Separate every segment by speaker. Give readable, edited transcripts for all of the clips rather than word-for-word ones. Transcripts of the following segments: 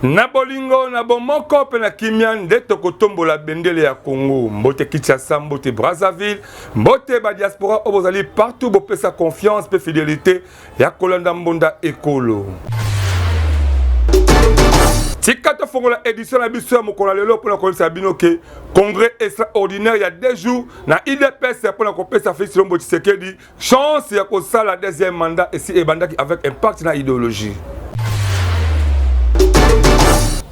Speaker 1: Na bolingo, na bomoko mpe na kimia nde tokotombola bendele ya Congo. Mbote Kinshasa, mbote Brazzaville, mbote ba diaspora oyo bozali partout, bopesa confiance mpe fidelite ya kolanda mbonda ekolo. Tika tofongola edition na biso ya mokolo ya lelo mpo na koyebisa bino ke congrès extraordinaire ya 2 jours na UDPS mpo na kopesa Felix Tshilombo Tshisekedi chance ya kosala deuxième mandat esi ebandaki avec impact na idéologie.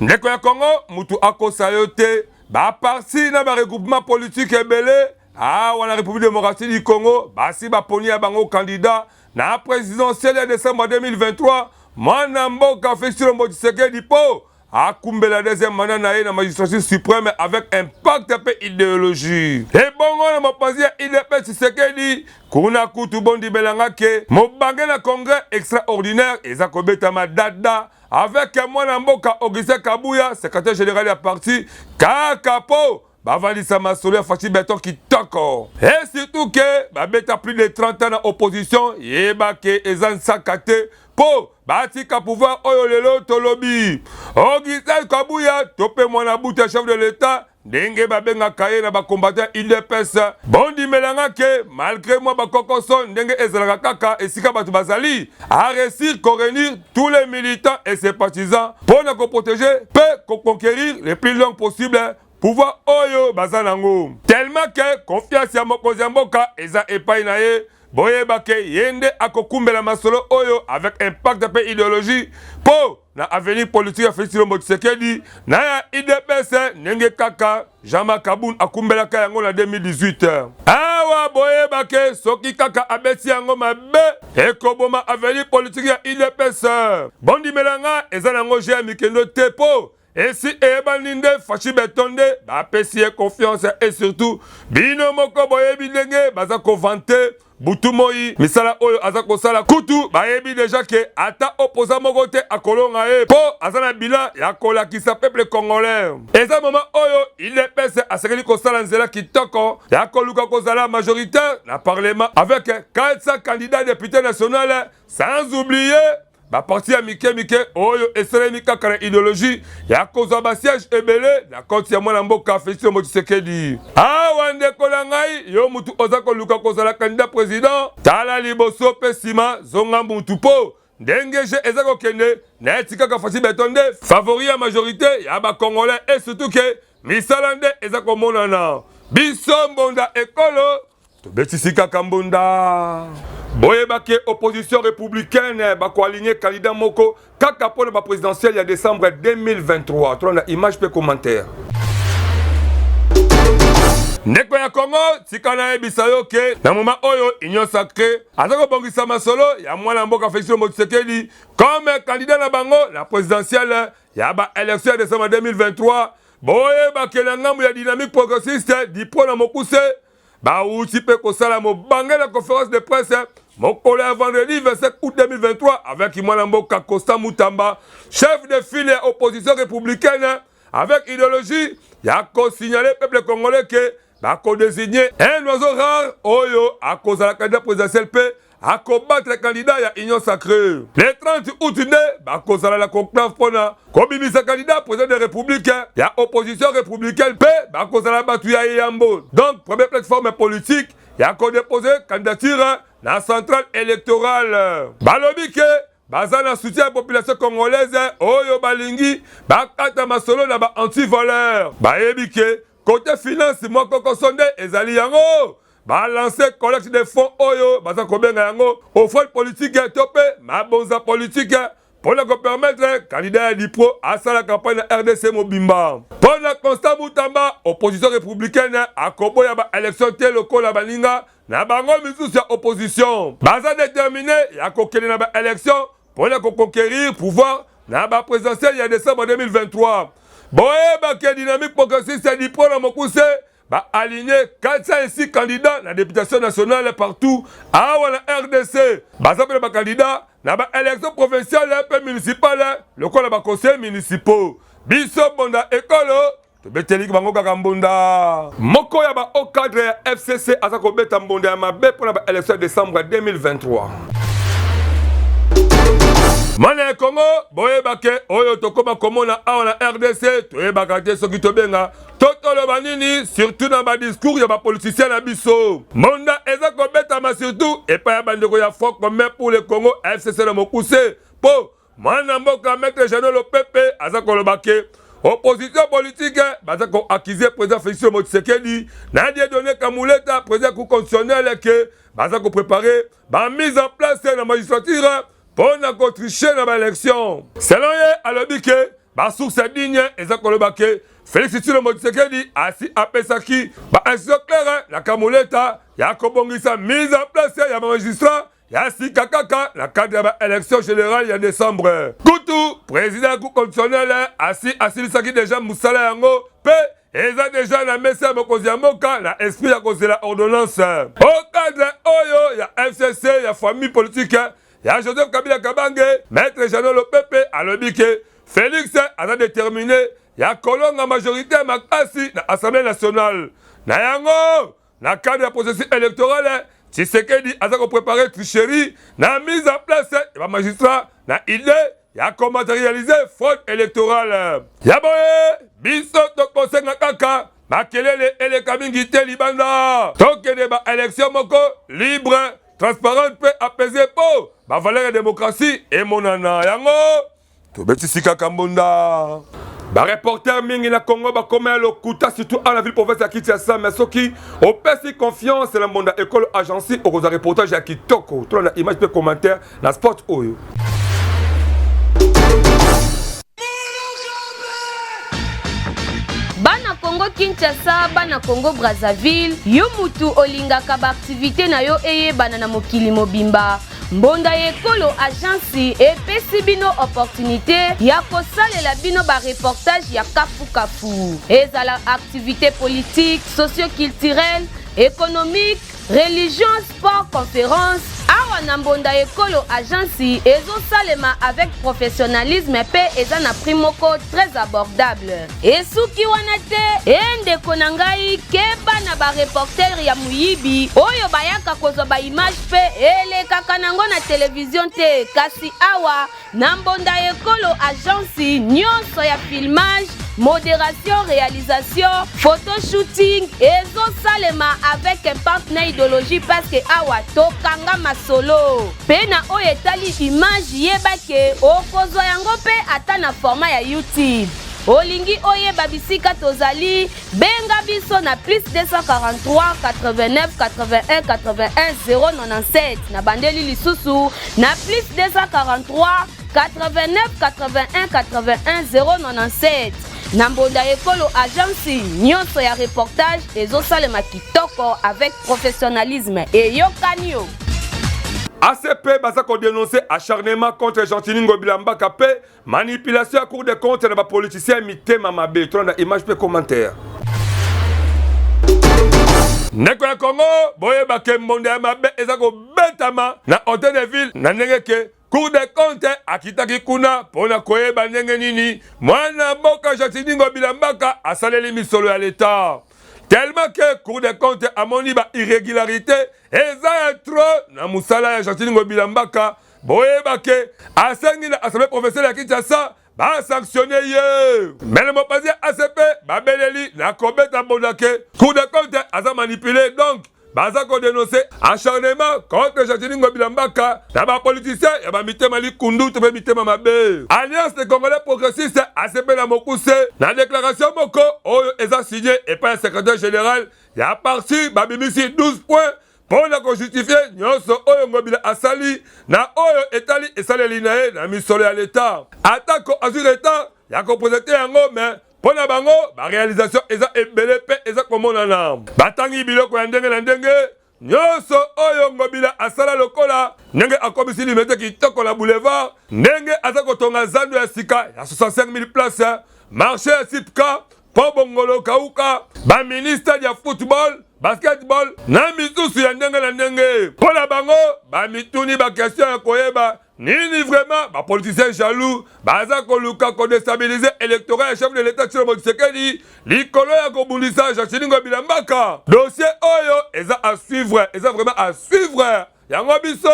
Speaker 1: Ndeko ya Congo, mutu akosa yo te, ba parti na ba regroupement politique ebele awa na République démocratique du Congo basi baponi ya bango candidat na présidentielle ya décembre 2023, mwana mboka Félix Tshilombo Tshisekedi, mpo akumbela deuxième mandat na ye na magistrature suprême avec impact mpe idéologie. Ebongo na mopanzi ya UDPS Tshisekedi kuna kutu bondibelanga ke mobange na congrès extraordinaire eza kobetama dada avec mwana mboka Augustin Kabuya, secrétaire général ya parti, kaka po bavandisa masolo ya Fatshi Béton kitoko. Et surtout ke babeta plus de 30 ans na opposition, yeba ke eza nsaka te mpo batika pouvoir oyo lelo tolobi. Augustin Kabuya to mpe mwana butu ya chef de l'État, ndenge babengaka ye na bacombattant UDPS, bondimelanga ke malgré mwa bakokoso ndenge ezalaka kaka esika bato bazali, aréussir koréunir tous les militants et ses partisans mpo na koprotéger mpe koconquérir le plus long possible pouvoir oyo baza nango, tellement ke confiance ya mokonzi ya mboka eza epai na ye. Boyeba ke ye nde akokumbela masolo oyo avec impact mpe idéologie mpo na avenir politique ya Félix Tshilombo Tshisekedi na ya UDPS, ndenge kaka Jean-Marc Kabund akumbelaka yango na 2018. Awa boyeba ke soki kaka abeti yango mabe, ekoboma avenir politique ya UDPS. Bondimelanga, eza nango jeu ya mikendo te, mpo esi eyebani nde Fatshi Béton nde bapesi ye confiance. Et surtout bino moko boyebi ndenge baza kovanter butu moi misala oyo aza kosala. Kutu bayebi déjà ke ata opposant moko te akolonga ye, mpo aza na bilan ya kolakisa peuple congolais. Eza moment oyo UDPS asengeli kosala nzela kitoko ya koluka kozala majoritaire na parlement avec 400 candidats député national, sans oublier baparti ya mike mike oyo esalemi kaka na idéologie ya kozwa basiège ebele na compte ya mwana mboka Félix Tshilombo Tshisekedi. Awa ndeko na ngai, yo mutu oza koluka kozala candidat président, tala liboso mpe nsima, zonga mutu, mpo ndenge jeu eza kokende neti kaka Fatshi Béton nde favori ya majorité ya bacongolais, et surtout ke misala nde eza komonana. Biso mbonda ekolo tobetisi kaka mbonda. Boyebaki opposition républicaine bakoaligner candidat moko kaka mpona baprésidentielle ya décembre 2023. Tolanda image mpe commentaire. Ndeko ya Kongo, tika nayebisa yo ke na moment oyo Union sacrée aza kobongisa masolo ya mwana mboka Félix Tshilombo Tshisekedi comme candidat na bango na présidentielle ya baélection ya décembre 2023. Boyebake na ngambo ya Dynamique progressiste, DYPRO na mokuse, bauti mpe kosala mobange na conférence de presse mokolo ya vendredi 25 août 2023 avec mwana mboka Constant Mutamba, chef de file ya opposition républicaine, avec idéologie ya kosignaler peuple congolais ke bakodésigner un oiseau rare oyo akozala candidat présidentiel mpe akobattre candidat ya Union sacrée. Le 30 août nde bakozala na conclave mpona kobimisa candidat président de République ya opposition républicaine, mpe bakozala bato ya eyambo, donc première plateforme politique ya kodépose candidature na centrale électorale. Balobi ke baza na soutien ya population congolaise oyo balingi bakata masolo na ba-antivaleur. Bayebi ke côté finance moko koso nde ezali yango balancer collecte de fonds oyo baza kobenga yango offrande politique to mpe mabonza politique, mpo na kopermettre candidat ya DYPRO asala campagne na RDC mobimba. Mpo na Constant Mutamba, opposition républicaine akoboya baélection te lokola baninga na bango misusu ya opposition. Baza déterminé ya kokende na baélection mpo na koconquérir pouvoir na baprésidentielle ya décembre 2023. Boyebake Dynamique progressiste ya DYPRO na mokuse baaligné 406 candidats na députation nationale partout awa na RDC. Baza mpe na bacandidat na baélection provinciale mpe municipale lokola baconseil municipaux. Biso mbonda ekolo tobeteliki bango kaka mbonda. Moko ya bahaut cadre ya FCC aza kobeta mbonda ya mabe mpona baélection ya décembre 2023. Mwana ya Congo, boyeba ke oyo tokoma komona awa na RDC, toyebaka te soki tobenga to toloba nini, surtout na ba discours ya ba politiciens na biso. Mbonda eza kobetama surtout epai ya bandeko ya Front commun pour le Congo, FCC na mokuse, po mwana mboka Maître Jeannot Lopepe aza koloba ke opposition politique baza ko accuser président Félix Tshisekedi na Dieudonné Kamuleta, président Cour constitutionnelle, ke baza ko préparer ba mise en place na magistrature mpo na kotriche na baélection. Selon ye, alobi ke basource digne eza koloba ke Félix Tshilombo Tshisekedi asi apesaki bainstruction claire na Kamuleta ya kobongisa mise en place ya bamagistrat ya sika kaka na cadre ya baélection générale ya décembre. Kutu président ya Cour constitutionnelle asi asilisaki deja mosala yango mpe eza deja na mesa ya mokonzi ya mboka na esprit ya kozela ordonnance. Au cadre oyo ya FCC, ya famille politique ya Joseph Kabila Kabange, Maître Jeannot Lopepe alobi ke Félix aza déterminé ya kolonga majorité makasi na Assemblée nationale. Na yango, na cadre ya processus électoral, Tshisekedi aza kopréparer tricherie na mise en place ya bamagistrat na idée ya komatérialiser fraude électorale. Ya boye, biso tokosenga kaka makelele eleka mingi te libanda, tokende baélection moko libre, transparente mpe apaisé, mpo bavaleur ya démocratie emonana. Yango tobetisi kaka mbonda. Bareporter mingi na Congo bakoma ya lokuta, surtout à la ville province ya Kinshasa. Mais soki opesi confiance na Mbonda Ekolo Agence, okozwa reportage ya kitoko. Tolanda image mpe commentaire na sport oyo.
Speaker 2: Bana Congo Kinshasa, bana Congo Brazzaville, yo mutu olingaka baaktivité na yo eyebana na mokili mobimba, Mbonda ya Ekolo Agence epesi bino opportunité ya kosalela bino bareportage ya kafukafu, ezala activité politique, socio-culturelle, économique, religion, sport, conférence. Awa na Mbonda Ekolo Agence ezosalema avec professionnalisme mpe eza na prix moko très abordable. Esuki wana te e, ndeko na ngai, keba na bareporter ya moyibi oyo bayaka kozwa baimage mpe elekaka nango na televizio te. Kasi awa na Mbonda Ekolo Agence, nyonso ya filmage, modération, réalisation, photoshooting ezosalema avec impact na idéologie, parce que awa tokanga masolo. Mpe na oyo etali image, yeba ke okozwa yango mpe ata na format ya YouTube. Olingi oyeba bisika tozali, benga biso na plus 243 89 81 81 097. Na bandeli lisusu, na plus 243 89 81 81 097. Na Mbonda Ekolo Agence, nyonso ya reportage ezosalema kitoko avec professionnalisme. Eyokani yo.
Speaker 1: ACP baza kodénoncer acharnement contre Gentiny Ngobila Mbaka mpe manipulation ya Cour des comptes na bapoliticien mitema mabe. Tolanda image mpe commentaire. Ndeko ya Congo, boyeba ke mbonda ya mabe eza kobetama na hôtel de ville na ndenge ke Cour des comptes akitaki kuna mpo na koyeba ndenge nini mwana mboka Gentiny Ngobila Mbaka asaleli misolo ya leta, tellement ke Cour des comptes amoni ba irrégularité eza ya trop na mosala ya Gentiny Ngobila Mbaka. Boyeba ke asengi na assemblée provinciale ya Kinshasa basanctionne ye. Mele mopanzi ya ACP babeleli na kobeta mbonda ke Cour des comptes aza manipulé. Donc baza kodénoncer acharnement contre Gentiny Ngobila Mbaka na bapoliticien ya bamitema likundu to mpe mitema mabe. Alliance des Congolais progressiste, ACP na mokuse, na déclaration moko oyo eza signé epai ya secrétaire général ya parti, babimisi 12 points mpo na kojustifie nyonso oyo Ngobila asali na oyo etali esaleli na ye na misolo ya leta. Atako azwi retard ya koprésenter yango, mais mpo na bango baréalisation eza ebele mpe eza komonana. Batangi biloko ya ndenge na ndenge nyonso oyo Ngobila asala, lokola ndenge akomisi Limete kitoko na boulevard, ndenge aza kotonga zando ya sika ya 65 000 place, marché ya Sipka mpo bongolo kauka, baministre ya football, basketball na misusu ya ndenge na ndenge. Mpo na bango, bamituni baquestion ya koyeba nini vraiment bapoliticien jaloux baza koluka kodéstabiliser électorat ya chef de l'État Tshilombo Tshisekedi likolo ya kobundisa Gentiny Ngobila Mbaka. Dossier oyo eza à suivre, eza vraiment à suivre. Yango biso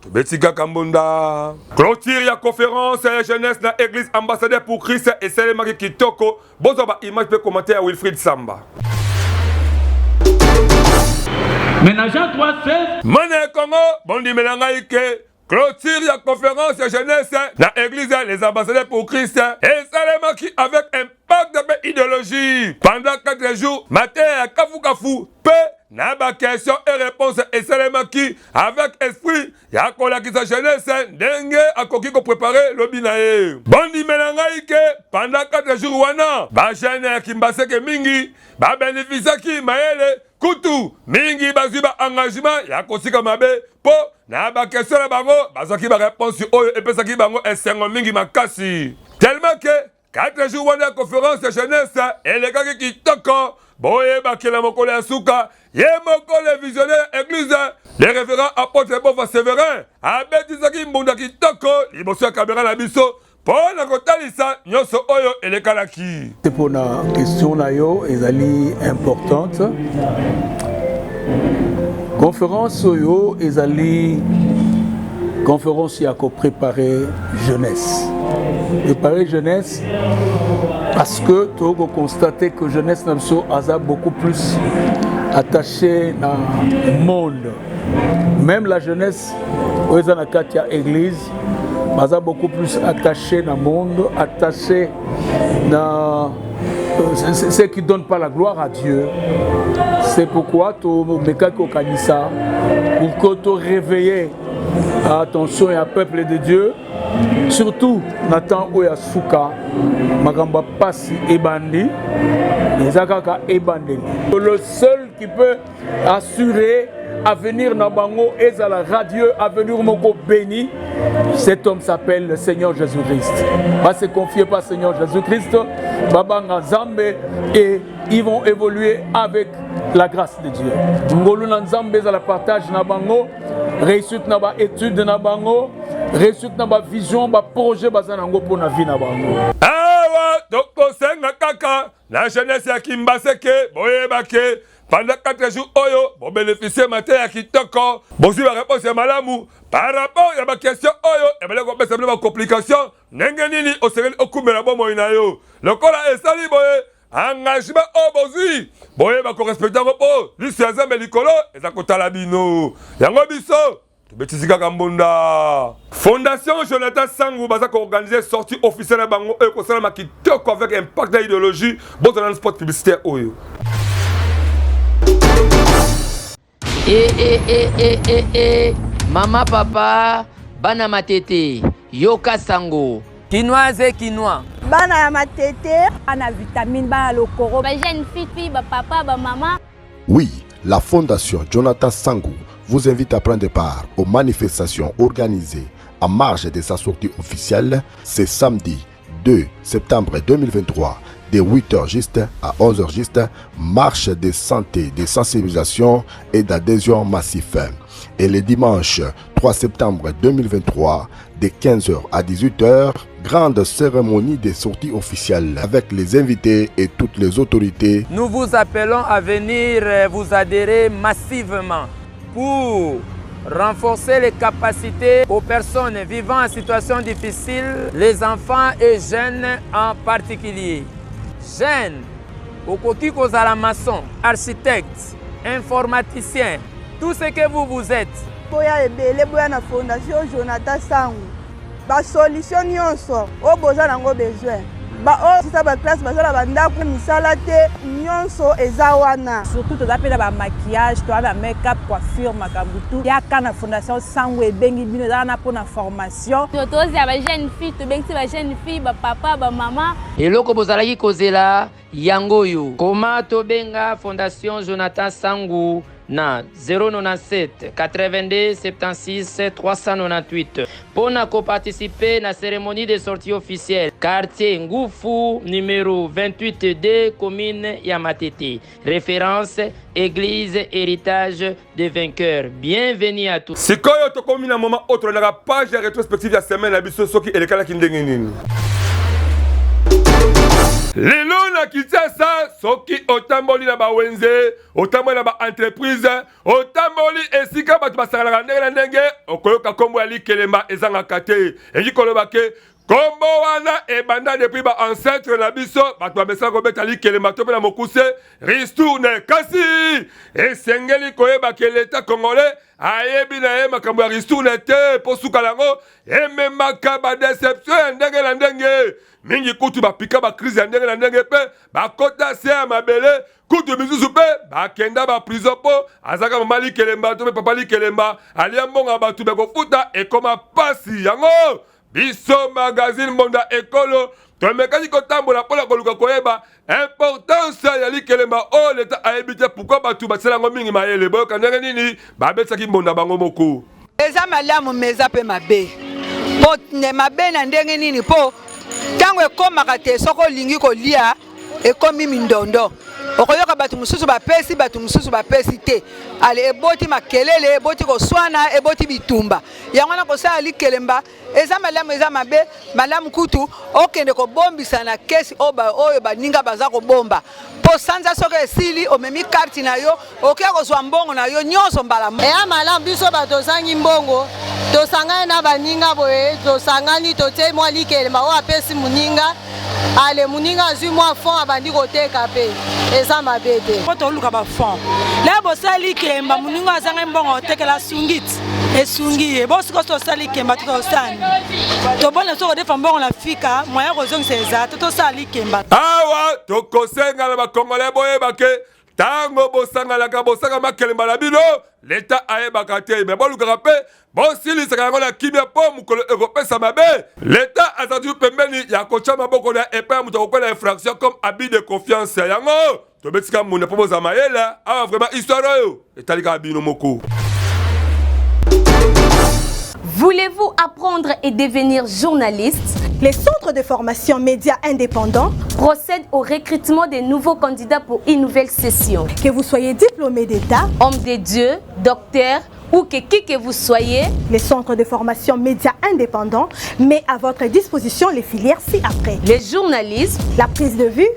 Speaker 1: Tobeti kaka mbonda. Clôture ya conférence ya jeunesse na église ambassadeur pour Christ esalemaki kitoko. Bozwa ba image pe commentaire ya Wilfried Samba.
Speaker 3: Mais na Jean 3, 16.
Speaker 1: Mana ya Congo, bondimela ngai ke clôture ya conférence ya jeunesse na église les ambassadeurs pour Christ esalemaki avec impact mpe idéologie pendant 4 jours mateya ya kafukafu mpe na ba question et réponse esalemaki avec esprit ya kolakisa jeunesse ndenge akoki koprepare lobi na ye. Bondimela ngai ke pendant 4 jours wana ba jeune ya Kimbaseke mingi babenefisiaki mayele, kutu mingi bazwi ba engagement ya kosika mabe mpo na ba question na bango bazwaki ba réponse oyo epesaki bango esengo mingi makasi, tellement ke 4 jours wana ya conférence ya jeunesse elekaki kitoko. Boyebakela mokolo ya suka, ye moko le visionnaire église, le révérend apôtre Bova Séverin, abetisaki mbunda kitoko liboso ya kamera na biso mpo na kotalisa nyonso oyo elekalaki.
Speaker 4: Mpona question na yo, ezali importante. Conférence oyo ezali conférence ya kopréparer jeunesse, préparer jeunesse, parce que tokoconstater que jeunesse na biso aza beaucoup plus attaché na monde. Même la jeunesse oyo eza na kati ya église baza beaucoup plus attaché na monde, attaché na ce qui donne pas la gloire à Dieu. C'est pourquoi tomekaki kokanisa pour que to réveiller attention ya peuple de Dieu, surtout na temps oyo ya suka. Makambo ya pasi ebandi, eza kaka ebandeli. Le seul qui peut assurer avenir na bango ezala radieux, avenir moko béni, cet homme s'appelle le Seigneur Jésus-Christ. Ba se confier par Seigneur Jésus-Christ, babanga Nzambe, et ils vont évoluer avec la grâce de Dieu. Ngolu na Nzambe ezala partage na bango, réussite na ba étude na bango, réussite na ba vision, ba projet baza nango mpo na vie na bango.
Speaker 1: Awa tokosenga kaka na jeunesse ya Kimbaseke, boyebake pendant 4 jours oyo bobénéficie mateya ya kitoko, bozwi ba réponse ya malamu par rapport ya ba question oyo ebale kopesa bino ba complication, ndenge nini osengeli okumbela bomoi na yo. Lokola esali boye, engagement oyo bozwi, boyeba korespecter yango, mpo liso ya Nzambe likolo eza kotala bino. Yango biso tobetisi kaka mbonda. Fondation Jonathan Sangu baza koorganiser sortie officielle na bango oyo ekosalama kitoko avec impact na idéologie. Bozala na spot publicitaire oyo.
Speaker 5: E, e, e, e, e, e. Mama, papa, bana Matete, yoka sango.
Speaker 6: Kinoise et Kinois.
Speaker 7: Bana ya Matete.
Speaker 8: Bana vitamine, bana lokoro.
Speaker 9: Ba jeune fille, bapapa, bamama.
Speaker 10: Oui, la Fondation Jonathan Sangou vous invite à prendre part aux manifestations organisées en marge de sa sortie officielle. C'est samedi 2 septembre 2023 de 8h juste à 11h juste, marche de santé, de sensibilisation et d'adhésion massif. Et le dimanche 3 septembre 2023 de 15h à 18h, grande cérémonie de sortie officielle avec les invités et toutes les autorités.
Speaker 6: Nous vous appelons à venir vous adhérer massivement pour renforcer les capacités aux personnes vivant en situation difficile, les enfants et jeunes en particulier. Jeunes, okoki kozala maçon, architecte, informaticien, tout ce que vous vous êtes.
Speaker 7: Boya ebele, boya na Fondation Jonathan Sangu. Ba solution nyonso oyo boza nango besoin, baoyo sisa ba classe, baza na bandako, misala te, nyonso eza wana.
Speaker 8: Surtout toza mpe na ba maquillage, toza na make-up, coiffure, makambo tu. Yaka na Fondation Sango, ebengi bino, eza wana mpona formation.
Speaker 9: Tozela ba jeune fille, tobengisi ba jeune fille, bapapa, bamama.
Speaker 5: Eloko bozalaki kozela yango oyo. Koma tobenga Fondation Jonathan Sangu na 097 82 76 398 mpo na koparticiper na cérémonie de sortie officielle, quartier Ngufu numéro 28D, commune ya Matete, référence église Héritage de Vainqueurs. Bienvenue à tous.
Speaker 1: Sikoyo tokomi na moment oyo tolandaka page ya rétrospective ya semaine na biso, soki elekalaki ndenge nini. Lelo na Kinshasa, soki otamboli na bawenze, otamboli na baentreprise, otamboli esika bato basakanaka ndenge na ndenge, okoyoka nkombo ya likelemba ezangaka te. Elingi koloba ke nkombo wana ebanda depuis ba ancêtre na biso, bato bamesana kobeta likelemba to mpe na mokuse ristourne. Kasi esengeli koyeba ke leta congolais ayebi na ye makambo ya ristourne te, mpo suka na yango ememaka badeception ya ndenge na ndenge. Mingi kutu bapika bakrize ya ndenge na ndenge mpe bakota se ya mabele, kutu misusu mpe bakenda baprison mpo azalaka mama likelemba to mpe papa likelemba, alia mbongo ya bato bekofuta ekoma pasi. Yango biso magazine Mbonda Ekolo tomekaki kotambola mpo na koluka koyeba importance ya likelemba oyo leta ayebi te pourkui bato basala yango mingi mayele. Boyoka ndenge nini babetaki mbonda bango moko.
Speaker 11: Eza malamu me eza mpe mabe. Mpo mabe na ndenge nini? Mpo ntango ekomaka te soki olingi kolia ekomi mindondo, okoyoka bato mosusu bapesi, bato mosusu bapesi te. Ale eboti makelele, eboti koswana, eboti bitumba. Yango wana kosala likelemba eza malamu, eza mabe. Malamu kutu okende kobombisa na kesi oyo baninga baza kobomba, mpo sanza soki esili omemi karte na yo, oke kozwa mbongo na yo nyonso mbala moko.
Speaker 12: Eya malamu, biso bato tozangi mbongo, tosangani na baninga boye, tosangani totie mwa likelemba oyo apesi moninga, ale moninga azwi mwa fond abandi koteka mpe eza mabe te.
Speaker 8: Mpo toluka ba fond la bosali likelemba, moninga azangi mbongo otekela sungiti esungi ye bosiko tosali likemba to tosani tobona soki kodefa mbongo na fika moyen kozongisa eza to tosala likemba.
Speaker 1: Awa tokosenga na bakongole boyeba ke ntango bosanganaka bosaka makelemba na bino, leta ayebaka te, me bolukaka mpe bosilisaka yango na kimia, mpo mokolo ekopesa mabe leta azali pembeni ya kotya maboko na epai ya moto akokwela infraction comme abus de confiance. Yango tobetika mbunda mpo bozala mayele. Awa vraiment histoire oyo etali kaka bino moko.
Speaker 2: Voulez-vous apprendre et devenir journaliste?
Speaker 7: Les centres de formation médias indépendants
Speaker 2: procèdent au recrutement des nouveaux candidats pour une nouvelle session.
Speaker 7: Que vous soyez diplômé d'État,
Speaker 2: homme de Dieu, docteur ou que qui que vous soyez,
Speaker 7: les centres de formation médias indépendants met à votre disposition les filières ci-après.
Speaker 2: Le journalisme,
Speaker 7: la prise de vue,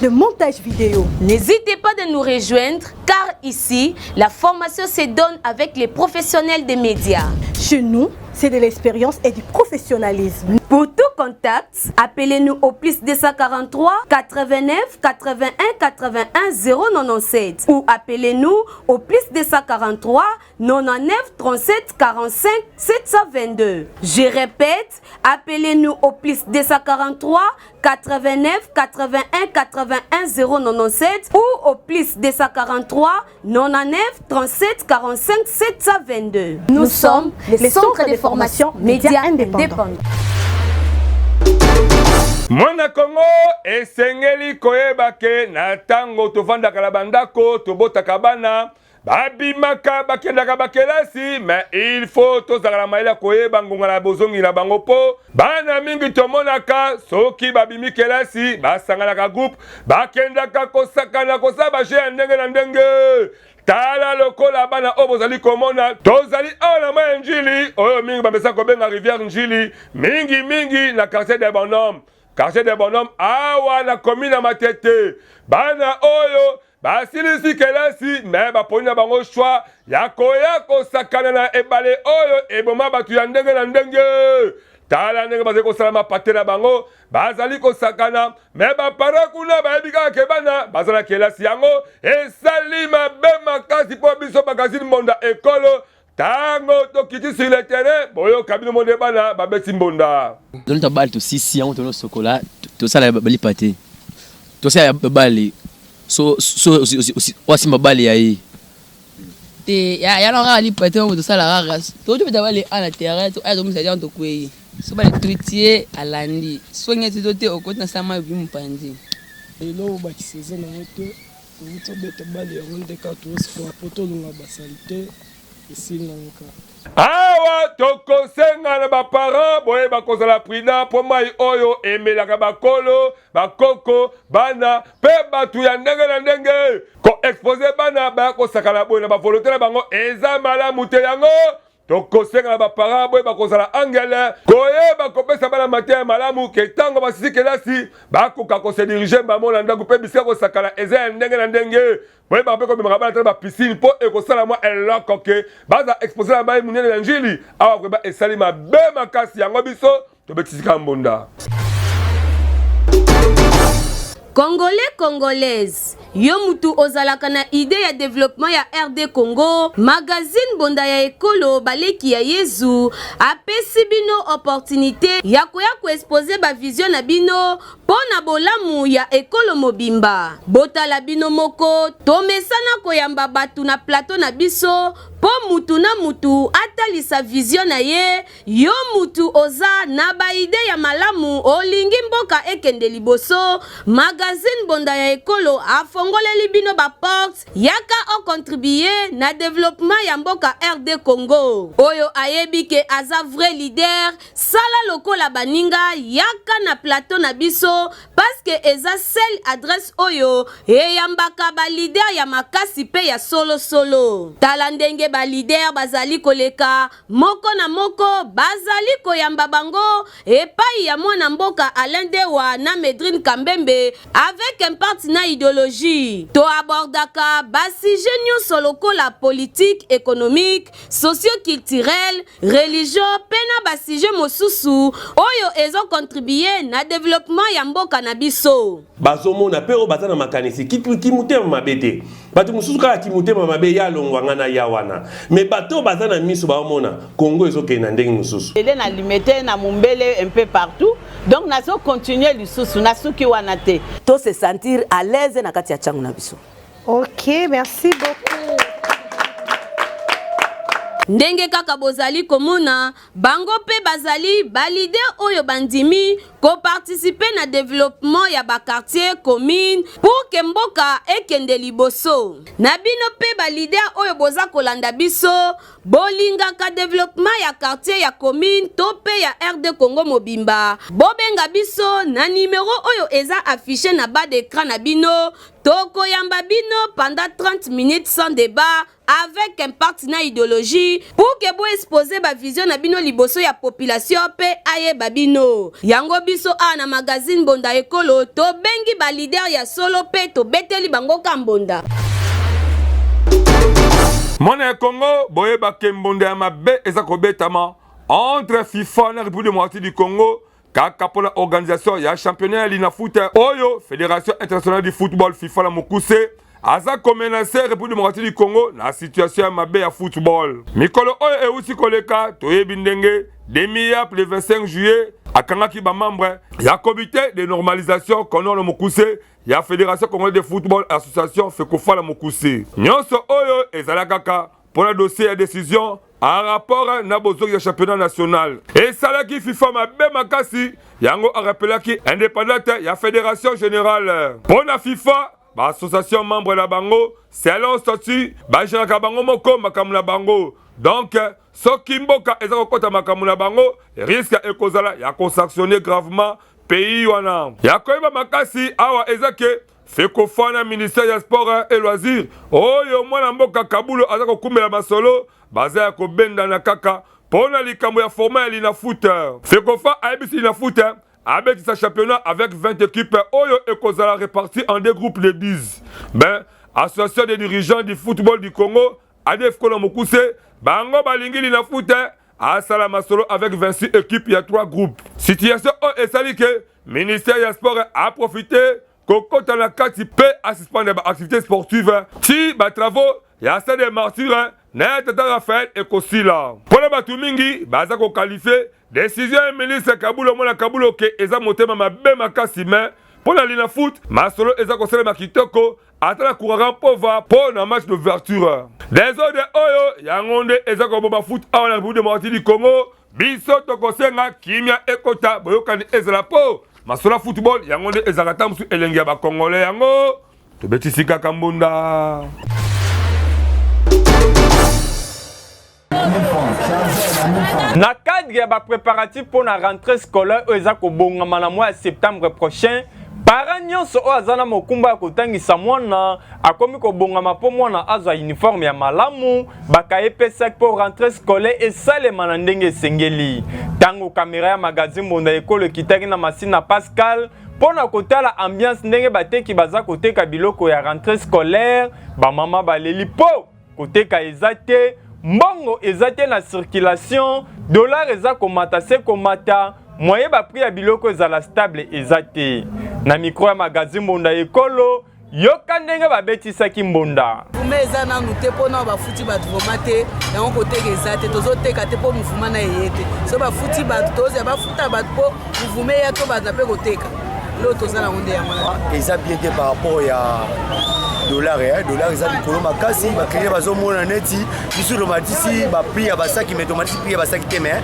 Speaker 7: le montage vidéo.
Speaker 2: N'hésitez pas de nous rejoindre car ici, la formation se donne avec les professionnels des médias.
Speaker 7: Chez nous, c'est de l'expérience et du professionnalisme.
Speaker 2: Pour tout contact, appelez-nous au plus 243 89 81 81 097 ou appelez-nous au plus 243 99 37 45 722. Je répète, appelez-nous au plus 243 89 81 81 097 ou au plus 243 99 37 45 722. Nous sommes les centres de formation médias indépendants.
Speaker 1: Mwana Kongo esengeli koyeba ke na ntango tovandaka na bandako tobotaka bana babimaka bakendaka bakelasi, mais il faut tozala na mayele ya koyeba ngonga na bozongi na bango, mpo bana mingi tomonaka soki babimi kelasi basanganaka groupe bakendaka kosakana kosala baje ya ndenge na ndenge. Tala lokola bana oyo bozali komona, tozali awa na mai ya Njili oyo mingi bamesa kobenga rivière Njili, mingi mingi na quartier de Bonhomme, quartier de Bonhomme awa na commune ya Matete. Bana oyo basilisi kelasi me baponi na bango shwa ya koya kosakana na ebale oyo eboma bato ya ndenge na ndenge. Tala ndenge bazali kosala mapate na bango, bazali kosakana me bapara kuna bayebi kaka ke bana baza na kelasi. Yango esali mabe makasi mpo biso magazine Mbonda Ekolo ntango tokiti sur le terrain, boyoka bino monde bana babeti mbonda.
Speaker 13: Tolota bale tosisi yango, tonosokola, tosala balipa te, tosala bale so so oasimba bale ya ye
Speaker 14: te ya na kaka lipa te. Oyo tosala kaka totobeta bale a na terrain aya tomisa jan tokwei so bale tutie alandi so ngeti to te okoti na sama ebi mopanzi.
Speaker 15: Eloko bakisi eza nango te, towuti obeta bale yango nde kaka tozosukola mpo tolonga basalite esili nango kaka.
Speaker 1: Awa tokosenga na baparent boyeba kozala prudent mpo mai oyo emelaka bakolo, bakoko, bana mpe bato ya ndenge na ndenge. Koexpose bana baya kosakana boye na bavolonte na bango eza malamu te. Yango Tokosenga na baparent boyeba kozala angele, koyeba kopesa bana mateya ya malamu ke ntango basisi kelasi bakoka kose dirige bango na ndako mpe bisika kosakana eza ya ndenge na ndenge. Boyebaka mpe komemaka bana tala bapisine mpo ekosala mwa eloko ke baza expose na mai monene ya Njili. Awa koyeba esali mabe makasi, yango biso tobetisika mbonda.
Speaker 2: Congolais Congolaise, yo mutu ozalaka na idee ya developpement ya RD Congo, magazine Mbonda ya Ekolo Baleki ya Yezu apesi bino opportunite ya koya ko exposer ba vision na bino mpo na bolamu ya ekolo mobimba. Botala bino moko, tomesana koyamba batu na plateau na biso mpo mutu na mutu atalisa vision na ye. Yo mutu oza na ba idee ya malamu olingi mboka ekende liboso, magazine Mbonda ya Ekolo afongoleli bino ba portes, yaka o contribuer na developpement ya mboka RD Congo. Oyo ayebi ke aza vrai leader, sala lokola baninga yaka na plateau na biso parce que eza seule adresse oyo eyambaka ba leader ya makasi pe ya solo solo. Tala ndenge ba leader bazali koleka Moko na moko bazali koyamba bango epayi ya mwana mboka Alain Dewa na Medrine Kambembe avec impact na ideologie. To abordaka ba sujets nionso lokola politique, economique, socio-culturel, religion pe na ba sujets mosusu oyo ezo contribuer na developpement ya mboka na biso.
Speaker 16: Bazomona pe oyo baza na makanisi kimotema mabe te. Bato mosusu kaka kimotema mabe ya longwa nga na ya wana. Mais bato oyo baza na miso baomona Congo ezokende na ndenge mosusu.
Speaker 17: Ele na Limete, na Mumbele, un peu partout. Donc nazo continuer lisusu, nasuki wana te.
Speaker 18: To se sentir à l'aise na kati ya tshangu na biso.
Speaker 7: Ok, merci beaucoup.
Speaker 2: Ndenge kaka bozali komona, bango pe bazali ba leader oyo bandimi ko participer na developpement ya ba quartiers, communes pour que mboka ekende liboso. Na bino pe ba leader oyo boza kolanda biso, bolingaka developpement ya quartier, ya commune to pe ya RD Congo mobimba, bobenga biso na numero oyo eza affiche na bas d'ecran na bino, tokoyamba bino pendant 30 minutes sans debat, avec impact na ideologie pour que bo exposer ba vision na bino liboso ya population pe ayeba bino. Yango biso awa na magazine Mbonda Ekolo tobengi ba leader ya solo pe tobeteli bango ka mbonda.
Speaker 1: Mwana ya Congo, boyeba ke mbonda ya mabe eza kobetama entre FIFA na République démocratique du Congo kaka mpo na organisation ya championnat ya Linafoot oyo Federation internationale du football FIFA na mokuse aza komenace République démocratique du Congo na situation ya mabe ya football. Mikolo oyo euti koleka, toyebi ndenge Demi-Yap le 25 juillet akangaki ba membre ya comité de normalisation Conor na mokuse ya Fédération congolaise de football association FECOFA na mokuse. Nyonso oyo ezala kaka mpo na dossier ya decision en rapport na bozongi ya championnat national esalaki FIFA mabe makasi, yango arapelaki independante ya fédération générale. Mpo na FIFA, ba association membre na bango selon statut bageraka bango moko makambo na bango, donc soki mboka eza kokota makambo na bango risque ekozala ya kosanctionner gravement pays wana. Ya koyeba makasi awa eza ke Fecofa na ministère ya sport et loisirs oyo mwana mboka Kabulo aza kokumbela masolo baza ya kobendana kaka mpo na likambo ya format ya Linafoot. Fecofa ayebisi Linafoot abetisa championnat avec 20 équipes oyo ekozala reparties en deux groupes de 10. Ben, Association des dirigeants du football du Congo ADEFCO na mokuse bango balingi Linafoot asala masolo avec 26 équipes ya 3 groupes. Situation oyo esali ke ministère ya sport a profiter kokota na kati mpe asuspendre ba activités sportives ti ba travaux ya stade des martyrs na ya tata Raphaël ekosila. Mpo na bato mingi baza koqualifie decision ya ministre Kabulo Mwana Kabulo ke eza motema mabe makasi, mais mpo na Linafoot masolo eza kosalema kitoko ata na Courara Mpova mpo na match d'ouverture. Desordre oyo yango nde eza koboma foot awa na République démocratique du Congo. Biso tokosenga kimia ekota, boyokani ezala mpo masolo ya football yango nde ezalaka ntango mosusu elengi ya bakongole yango tobetisi kaka mbunda.
Speaker 6: Na cadre ya ba préparatifs mpo na rentrée scolaire oyo eza kobongama na mois ya septembre prochain, Parent nyonso oyo aza na mokumba ya kotangisa mwana akomi kobongama mpo mwana azwa uniforme ya malamu, bakaye mpe sac mpo rentree scolaire esalema na ndenge esengeli. Ntango kamera ya magazine Mbonda Ekolo ekitaki na Masina Pascal mpo na kotala ambiance ndenge bateki baza koteka biloko ya rentree scolaire, bamama baleli mpo koteka eza te, mbongo eza te na circulation, dollar eza komata se komata, moyen ba prix ya biloko ezala stable eza te. Na micro ya magazine Mbonda Ekolo, yoka ndenge babetisaki mbonda.
Speaker 19: Mouvement eza nanu te mpo nao bafuti bato vraimen te, yango koteka eza te, tozoteka te mpo mouvement na eye te. So bafuti bato, tozela bafuta bato mpo mouvement eya to bato na mpe koteka. Lelo toza nango nde yango wana.
Speaker 20: Eza bien te par rapport ya dollar, eh? Dollar eza likolo makasi, baclient bazomona neti biso tomatisi baprix ya basaki, mais tomatisi prix ya basaki te, mais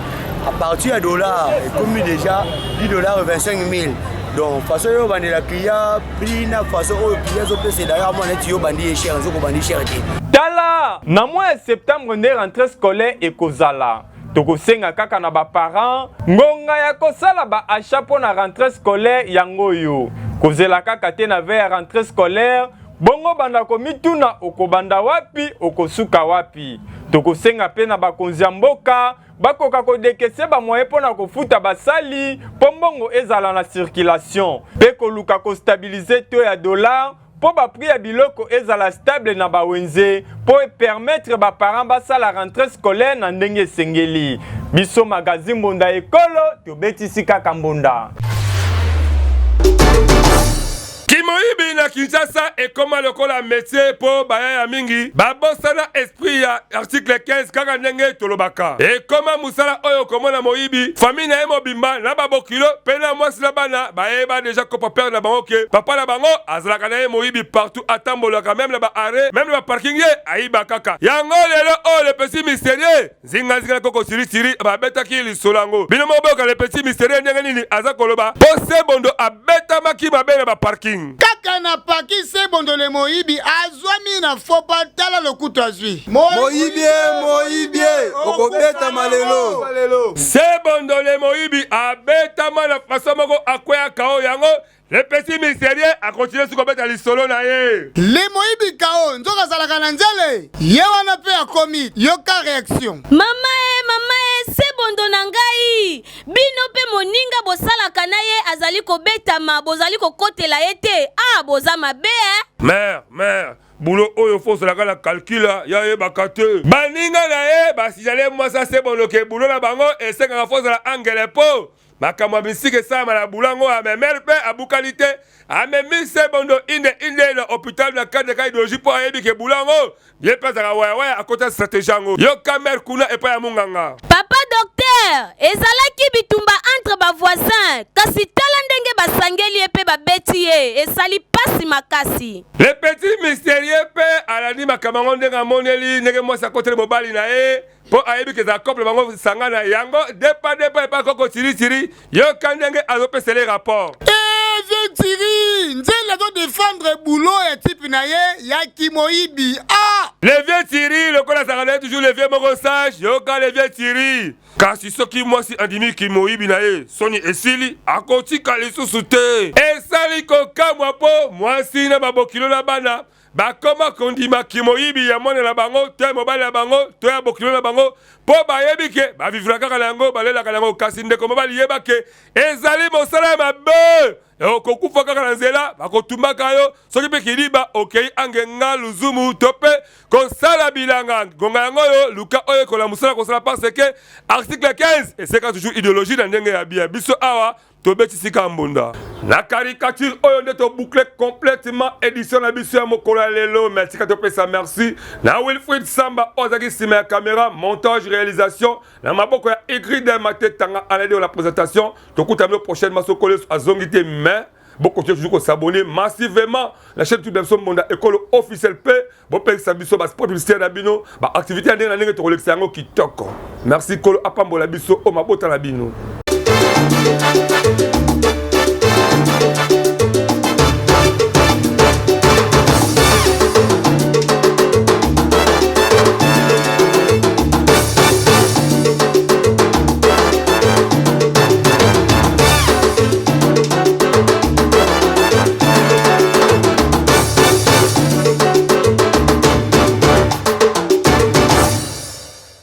Speaker 20: à partir ya dollar ekomi déjà 10 dollars 25 000. Donc façon oyo obandela client prix na façon oyo client azopesela yo amona neti yo obandi ye cher, nzoko obandi cher te.
Speaker 6: Tala, na mois ya septembre nde rentrée scolaire ekozala. Tokosenga kaka na ba parents ngonga ya kosala ba achats mpo na rentree scolaire yango oyo. Kozela kaka te na veille ya rentree scolaire bongo banda komituna okobanda wapi okosuka wapi. Tokosenga mpe na bakonzi ya mboka bakoka kodekese ba moyens mpo na kofuta basali mpo mbongo ezala na circulation mpe koluka kostabiliser taux ya dollar mpo ba prix ya biloko ezala stable na ba wenze mpo e permettre ba parents basala rentree scolaire na ndenge esengeli. Biso magazine Mbonda Ekolo tobetisi kaka mbonda.
Speaker 1: Kimoyibi na Kinshasa ekoma lokola metier po bayaya mingi babosana esprit ya article 15 kaka ndenge tolobaka. Ekoma musala oyo komona moyibi famille na ye mobimba na babokilo pe na mwasi na bana bayeba deja kopa père na bango ke papa na bango azalaka na ye moyibi partout atambolaka meme na ba arret meme na ba parking ye ayiba kaka. Yango lelo oyo le petit mystérieux Zinga zinga na koko siri siri babetaki lisolo yango bino moko boyoka le petit mystérieux ndenge nini aza koloba po Sebondo abetamaki mabe na ba parking.
Speaker 21: Kaka na parking Sebondo le moyibi azwami na faux pas tala lokutu azwi.
Speaker 22: Moyibi e moyibi e okobetama lelo.
Speaker 1: Sebondo le moyibi abetama na façon moko akweya kao yango Le petit mystérieux a continuer su kobeta lisolo na ye.
Speaker 21: Le moyibi kao nzoka azalaka na nzele ye wana pe akomi yoka reaction.
Speaker 2: Mama e mama e sebondo na ngai bino pe moninga bosalaka na ye azali kobetama bozali kokotela ye te ah boza mabe eh.
Speaker 1: Mère mère boulot oyo faut ozalaka na calcul ya yebaka te baninga na ye basignale mwasi asebondo ke boulot na bango esengaka faut ozala angele po Makambo ya misiki esalama na bula yango amemel mpe abukani te amemi sebondo inde inde na hopital na cadre ka ideologie mpo ayebi ke bula yango ye mpe azalaka wayawaya akota stratégie yango yoka mare kuna epai ya monganga.
Speaker 2: Papa docteur, ezalaki bitumba entre ba voisins, kasi tala ndenge basangeli ye pe babeti ye, esali pasi makasi.
Speaker 1: Le petit mystérieux mpe alandi makambo yango ndenge amoneli ndenge mwasi akoteli mobali na ye mpo ayebi ke ezala couple bango sangana yango depa depa epa koko tiri tiri yoka ndenge azopesele rapport.
Speaker 21: Eh, vieux Thierry, Nzele azo defendre boulot ya type na ye ya kimoyibi. Ah!
Speaker 1: Le vieux Thierry lokola azalaka na ye toujours le vieux moko sage, yoka le vieux Thierry. Kasi soki mwasi andimi kimoyibi na ye, soni esili, akotika lisusu te. Esali kokamwa mpo mwasi na babokilo na bana Bakoma kondima kimoyibi ya mwana na bango to ya mobali na bango to ya bokilo na bango mpo bayebi ke bavivra kaka na yango, balelaka na yango. Kasi ndeko mobali, yeba ke ezali mosala ya mabe, okokufa kaka na nzela, bakotumbaka yo soki mpe kiliba okei ange nga luzumu to mpe kosala bilanga. Ngonga yango oyo, luka oyekola mosala kosala parce que article 15 eseka toujours ideologie na ndenge ya bien. Biso awa Tobetisi ka mbunda. Na caricature oyo nde to boucler complètement édition na biso ya mokolo ya lelo. Mais tika topesa merci na Wilfried Samba oyo azalaki nsima ya caméra, montage, réalisation na maboko ya Ingrid Matetanga aladi la présentation. Tokutana bino prochainement soko Yesu azongi te mais bokontinue toujours kosabonner massivement na chaîne YouTube na biso Mbonda Ekolo officiel mpe bopekisa biso ba spot publicitaire na bino ba activité ya ndenge na ndenge tokolekisa yango kitoko. Merci Nkolo apambola biso o mabota na bino.